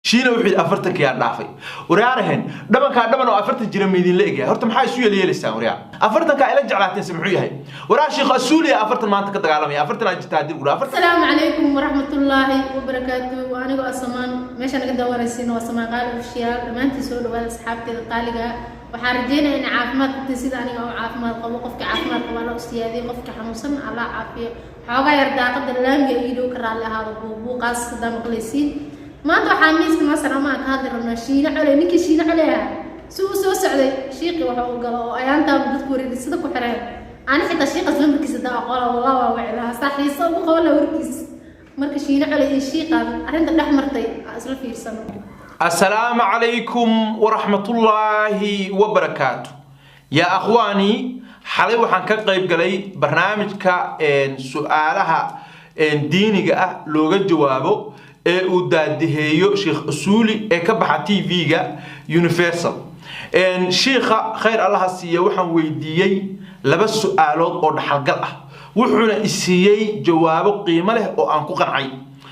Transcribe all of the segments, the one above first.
Shiina wuxuu yidhi 40-kii yaa dhaafay. Waryaarahen, dhabankaa dhaban oo 40 jira maydinla egyahay? Horta maxaa isu yeelyeelaysaan? Waryaa, 40-kaa ila jeclaateen se muxuu yahay? Waraa, Sheekh Asuuliya 40 maanta ka dagaalamaya. 40 aa jirta haddii lagu 40. Asalaamu calaykum waraxmatullaahi wabarakaatu. Waa anigoo Asamaan, meesha naga daawanaysiin waa Samaan Qaali Official. Dhammaantiin soo dhawaada, asxaabteeda qaaliga. Waxaan rajeynaya in caafimaad qabtay sida aniga oo caafimaad qabo. Qofka caafimaad qaba Alla u siyaadiyo, qofka xanuunsan Alla caafiyo. Xoogaa yar daaqada laamiga ii dhow, ka raalli ahaado buuqbuuqaas hadaa maqlaysiin. Maanta waxaa miiska masar ama aan ka hadli rabnaa Shiine Coley. Ninkii Shiine Coley ah si uu soo socday shiiqi waxa uu galo oo ayaantaaba dadku wareegisada ku xireen. Ani xitaa shiiqaas lambarkiisa daa aqoola, wallah waa wici lahaa, saa xiiso ugu qaban lahaa warkiis. Marka Shiine Coley iyo shiiqan arrinta dhex martay aan isla fiirsano. Asalaamu calaykum waraxmatullaahi wabarakaatu, yaa akhwaani. Xalay waxaan ka qayb galay barnaamijka su-aalaha diiniga ah looga jawaabo ee uu daadiheeyo Sheekh Usuuli ee ka baxa TV-ga Universal. Shiikha khayr Allaha siiya, waxaan weydiiyey laba su-aalood oo dhaxalgal ah, wuxuuna isiiyey jawaabo qiimo leh oo aan ku qancay.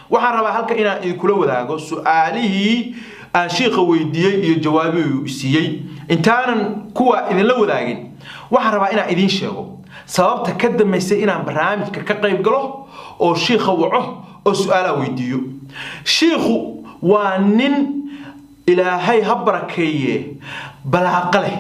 Waxaan rabaa halka inaan idinkula wadaago su-aalihii aan shiikha weydiiyey iyo jawaabihii uu isiiyey. Intaanan kuwa idinla wadaagin, waxaan rabaa inaan idiin sheego sababta ka dambaysay inaan barnaamijka ka qayb galo oo shiikha waco oo su-aalaha weydiiyo. Shiikhu waa nin Ilaahay ha barakeeye balaaqa leh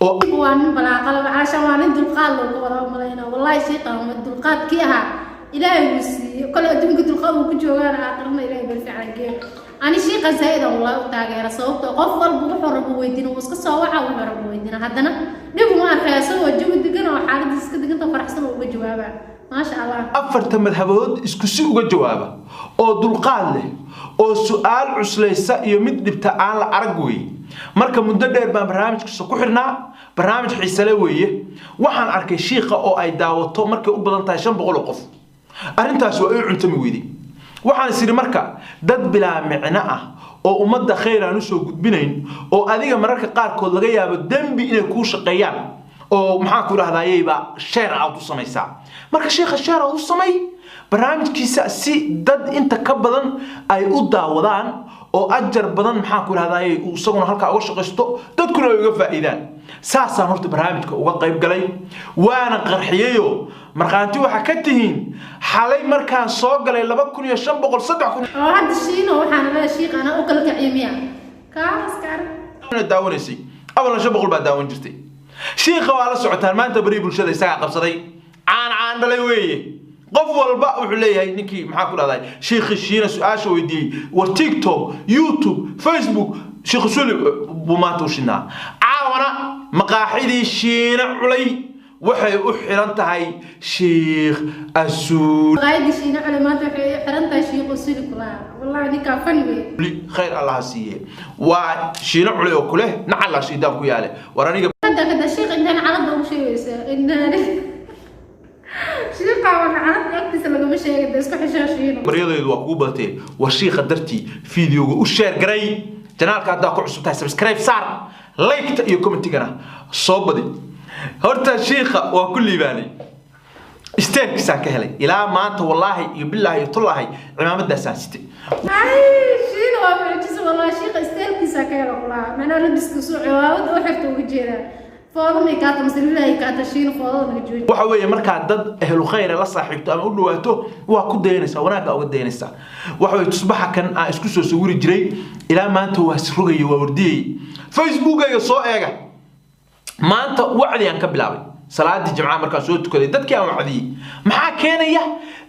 oo Waa nin balaaqale, caashan waa nin dulqaad looga wada malayna. Wallahi shiiqan waa dulqaadkii ahaa Ilaahay wuu siiyey. Kole adduunka dulqaad uu ku joogaan, aakhirana Ilaahay bal fiican geeyo. Ani shiiqan zaa'id aan wallahi u taageera, sababtoo qof walba wuxuu rabo weydiina, wuu iska soo waca, wuxuu rabo weydiina, haddana dhib uma arkaya, isagoo jawi degan oo xaaladiisa iska deganta, faraxsan oo uga jawaaba. Maasha Allah. Afarta madhabood isku si uga jawaaba oo dulqaad leh oo su-aal cuslaysa iyo mid dhibta aan la arag weeye. Marka muddo dheer baan barnaamijkiisa ku xidhnaa, barnaamij xiisale weeye. Waxaan arkay shiikha oo ay daawato markay u badan tahay 500 oo qof. Arrintaas waa ii cuntami weyday. Waxaan is idhi marka dad bilaa micno ah oo ummadda khayr aan usoo gudbinayn oo adiga mararka qaarkood laga yaabo dembi inay kuu shaqeeyaan oo maxaan ku idhahdayeyba share aad u samaysaa. Marka sheekha share aad u samay barnaamijkiisa si dad inta ka badan ay u daawadaan oo ajar badan, maxaan ku idhahdayey, uu isaguna halkaa uga shaqaysto, dadkuna ay uga faa'iidaan. Saasaan horta barnaamijka uga qayb galay, waana qarxiyeyoo markhaanti waxaa ka tihiin xalay markaan soo galay 2500, 3000 Oo hadda Shiino waxaan leeyahay shiiq anaa u kala kiciyo miya kaas kaar. Daawanaysay awalna 500 baa daawan jirtay. Shiikha waa la socotaan, maanta beri bulshada isagaa qabsaday, caan caan dhalay weeye. Qof walba wuxuu leeyahay ninkii, maxaa ku dhahday, shiikhi Shiina su-aasha weydiiyey. War, TikTok, YouTube, Facebook, Sheekh Suli buu maanta u shinaa. Caawana maqaaxidii Shiina Culay waxay u xiran tahay Shiikh Asuuli. Maqaayadii Shiina Cule maanta waxay u xiran tahay Shiiq Usuli kulaha. Wallahi ninkaa fani wey. Khayr Allaha siiye. Waa Shiina Culay oo kuleh nacala shaydaan ku yaale. War aniga Kada kada, shiiq intaan calada ugu sheegaysa intaan shiiqa waa calada agtiisa lagama sheegay de, isku xishaa Shiino. Baryadaydu waa kugu badatee. War, shiikha dartii videoga u share garay. Channelka haddaa ku cusub tahay, subscribe saar, like-ta iyo commentigana soo badi. Horta shiikha waa ku liibaanay, isteelkiisaan ka helay. Ilaa maanta, wallaahi iyo bilaahi iyo tullaahi, cimaamadaasaan sitay. Ay, Shiino waa mucjiso wallahi. Shiiqa isteelkiisa ka helo kulaha, macnaha labiska soo ciwaawada u xirta uga jeedaa. Foodo may kaata mise lillahi kaata? Shiino foodada naga jooji. Waxa weeye markaa dad ehlu khayra la saaxiibto ama u dhawaato, waa ku dayanaysaa, wanaagga uga dayanaysaa. Waxa weeye tusbaxa kan aan isku soo sawiri jiray ilaa maanta waa isrogaya, waa wardiyay. Facebookayga soo eega, maanta wacdi aan ka bilaabay salaadii jimcaha markaan soo tukaday, dadkii aan wacdiyey. Maxaa keenaya?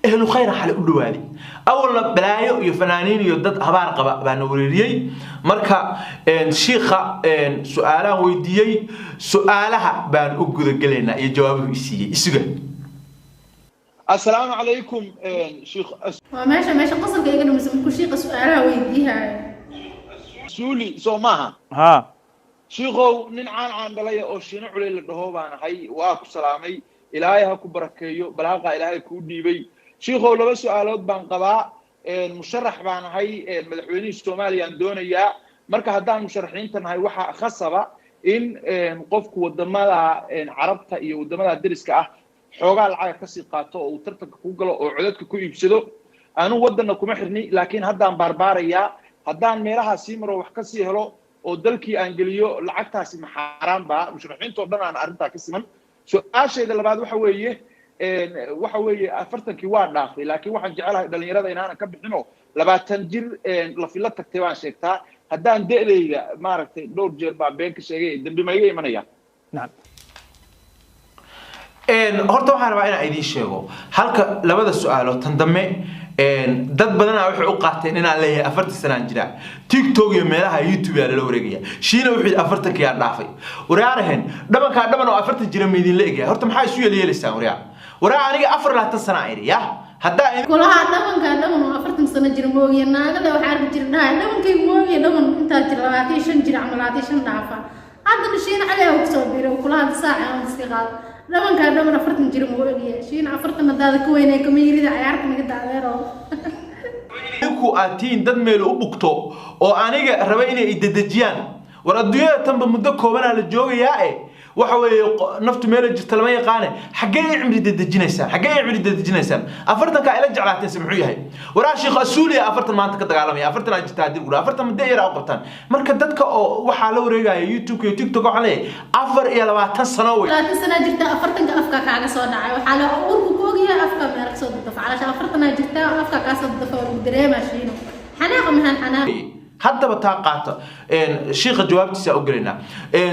Ehlu khayra xalay u dhawaaday. Awalna balaayo iyo fanaaniin iyo dad habaar qaba baana wereeriyey. Marka shiikha su-aalahan weydiiyey, su-aalaha baan u gudagelaynaa iyo jawaabuhu isiiyey. Isuga. Asalaamu calaykum, Sheekh. Waa meesha meesha qosolka iga dhamaysa markuu shiiqa su-aalaha weydiihayo. Suuli soo maaha? Haa. Shiikow, nin caan caan dhalaya oo Shiino Culey la dhaho baan ahay. Waa ku salaamay, Ilaahay ha ku barakeeyo, balaaqa Ilaahay kuu dhiibay. Shiikow, laba su-aalood baan qabaa. Musharax baan ahay, madaxweynihii Soomaaliyaan doonayaa. Marka haddaan musharaxiinta nahay, waxaa khasaba in qofku wadamada Carabta iyo wadamada deriska ah xoogaa lacaga kasii qaato oo uu tartanka ku galo oo codadka ku iibsado. Anu waddanna kuma xirni, laakiin haddaan baarbaarayaa. Haddaan meelahaa sii maro wax ka sii helo oo dalkii aan geliyo, lacagtaasi ma xaaraan baa? Musharaxiintoo dhan aan arrintaa ka siman. Su-aashayda labaad waxa weeye 40-kii waa dhaafay, laakiin waxaan jecelahay dhalinyarada inaanan ka bixino. 20 jir lafila tagtay baan sheegtaa. Haddaan da'dayda maaragtay dhowr jeer baa been ka sheegay, dembi ma iga imanaya? Nacam. Horta waxaan rabaa inaan idiin sheego halka labada su-aalood tan dambe. Dad badanaa waxay u qaateen inaan leeyahay 40 sanaan jiraa. TikTok iyo meelaha YouTube yaa lala wareegaya. Shiina wuxuu yidhi 40-kii yaa dhaafay. Waryaarahen, dhabankaa dhaban oo 40 jira ma idinla egyahay? Horta maxaa isu yeelyeelaysaan? Waryaa, waryaa, aniga 24 sana idhi ya haddaa Kulaha dhabankaa dhaban oo 40 sano jira moogiya. Naagada waxaa arki jira dhahay dhabankaygu moogiya, dhaban intaa jira 25 jir ama 25 dhaafa. Haddana Shiina Cali aa kusoo biiray, kulaha saaca aan iska qaado, dhabankaa dhaban 40 jira moo ogyahay. Shiina 40 hadaada ka weynay kama yirida, cayaarta naga daadeero. Ninku aad tihiin dad meel u bugto oo aniga raba inay idedejiyaan. War adduunyada tanba muddo koobanaa la joogayaa. E waxa weeye naftu meela jirta lama yaqaane. Xaggee i cimri dedejinaysaan? Xaggee i cimri dedejinaysaan? 40-kaa ila jeclaateen se muxuu yahay? Waraa, Sheekh Asuuliya 40 maanta ka dagaalamaya. 40 aa jirta haddii lagu 40 muddo yar aa u qabtaan. Marka dadka oo waxaa la wareegaya YouTube iyo TikTok, waxaan leeyahay 24 sano wey. 30 sana jirta, 40-ka afka kaaga soo dhacay. Waxaa la uurku ku ogyahay afka meel kasoo dadafa calasha. 40-aa jirta, afka kaa soo dadafa, waa lagu dareemaa. Shiino xanaaqa maxaan xanaaq. Haddaba taa qaata. Shiikha jawaabtiisa u gelaynaa.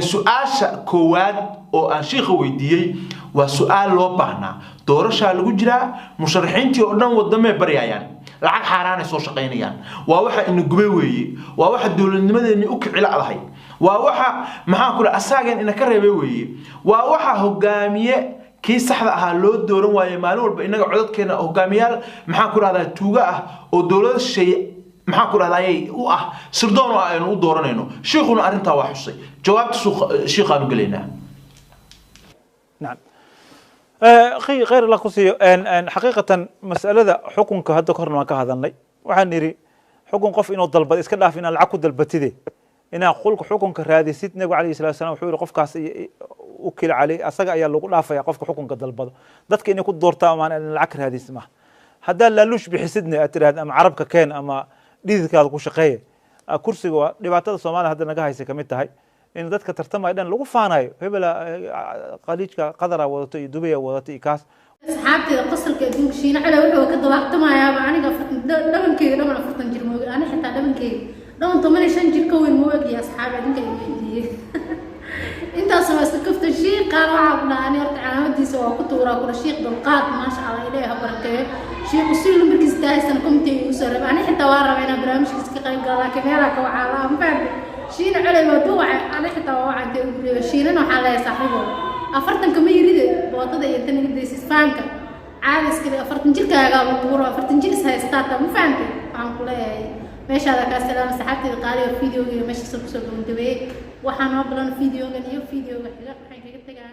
Su-aasha koowaad oo aan shiikha weydiiyey waa su-aal loo baahnaa. Doorashaa lagu jiraa, musharaxiintii oo dhan wadamee baryayaan, lacag xaaraanay soo shaqaynayaan. Waa waxa ina gubay weeye, waa waxa dowladnimadeennii u kiciladahay, waa waxa maxaan ku asaagan ina ka reebay weeye, waa waxa hogaamiye kii saxda ahaa loo dooran waaye. Maalin walba innaga codadkeena hogaamiyaal maxaan ku rahdaa tuuga ah oo dowlad shay maxaan ku rahdaayay u ah sirdoon oo aynu u dooranayno. Shiikhuna arrintaa waa xusay. Jawaabta shiikhaanu gelaynaa. نعم، أخي khayr Allah ku siiyo. Xaqiiqatan mas'alada xukunka hadda ka horna waan ka hadalnay. Waxaan nidhi xukun qof inuu dalbad iska dhaaf, inaad lacag ku dalbatide, inaad qulka xukunka raadisid. Nabigu alayhi salatu wasalam wuxuu yihi qofkaas ukil caley, asaga ayaa lagu dhaafaya qofka xukunka dalbado. Dadka inay ku doortaan maan in lacag raadisid maaha. Haddaad laaluush bixisidna, aad tiraahd ama carabka keen ama dhididkaada ku shaqeeya kursiga, waa dhibaatada Soomaaliya hadda naga haysa kamid tahay in dadka tartamaya dhan lagu faanayo hebela khaliijka Qadara wadato iyo Dubaya wadato iyo kaas. Asxaabteeda qosolka adduunka, Shiina Cali wuxuu ka dawaaqtamayaaba aniga dhabankeyga dhaban 40 jir moogi, ani xitaa dhabankeyga dhaban 15 jir ka weyn ma ogyahay. Asxaabi, adinka i weydiiyey intaas waa iska kafta. Shiiqaan waxaa ku dhaha ani horta calaamadiisa waa ku tuuraa kula. Shiiq dulqaad, maasha Allah, Ilaahay ha barakeeyo. Shiiqu si lambarkiisa tahaysana committee igu soo reebay. Ani xitaa waa rabaa inaan barnaamijkiisa ka qayb galo, laakiin meelaa ka wacaa laa ma fahamtay. Shiina Cali waa duwacay, ani xitaa waa wacay intee ugu reebay. Shiinana waxaa leeyahay saaxiibow, 40-ka ma yiride, bootada iyo inta naga daysis fahanka caadi iskale. 40 jirkaagaaba buuro, 40 jir is haystaa taa, ma fahamtay? Waxaan ku leeyahay meeshaada kaa salaama. Saxaabteeda qaaliga, videoga meeshaas kusoo gabagabeeyey. Waxaa noo balan videogan iyo videoga xiga. Waxaan kaga tegaa